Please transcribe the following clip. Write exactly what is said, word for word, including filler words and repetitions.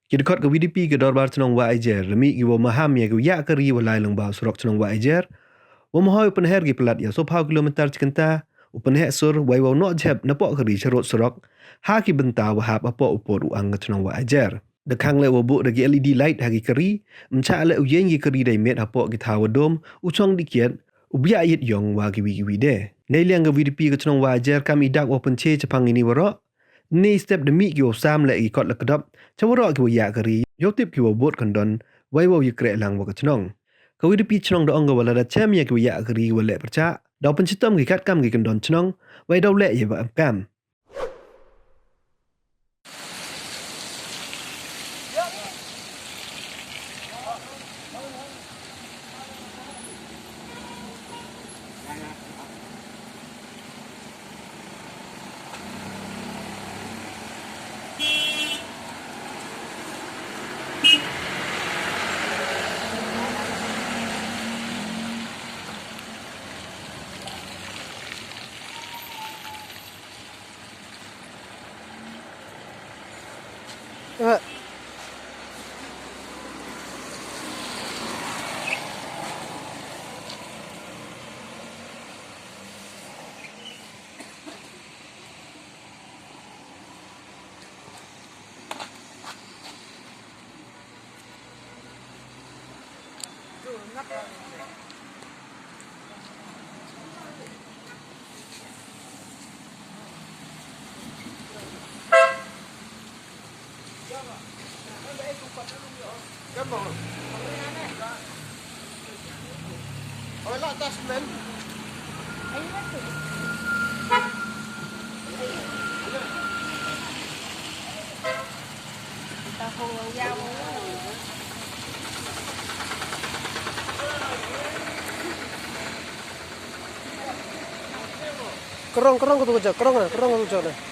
Ki dkhot ka VDP ka dorbar chnong Wah Aijer da mih ki wow maham ya ki wow yah kari wa lai lyngba u surok chnong Wah Aijer, wa mahoi u pynher ki palat ya soo phaw kilometer chi kynta, u pynheh sur, wei wow noh jhep na poh kari charud surok, ha ki bynta wa hap hapoh u pud u ang ka chnong Wah Aijer. Da khang leh wow buh da ki LED light ha ki kari, ym chah leh u yeng ki kari dei miet hapoh ki thaw wa dum, u chong dih kiad, u biah yit yong wa kiwi kiwi de. Neiliang ka VDP ka chnong Wah Aijer kam i dak wow pynche chaphang ini waroh. Ni step da mih ki wow sam leh ki kot la kdop cha waroh ki wow yah kari, yow tip ki wow bud kyndon, wei wow yakreh lang wa ka chnong. Ka VDP chnong da ong ka wa lada chem ya ki wow yah kari wa leh pyrchah, daw pynchitom ki katkam ki kyndon chnong, wei daw leh ya wa emkaam. Kerong, kerong ko tu ka jaka, kerong ah, kerong ko tu ka jaka.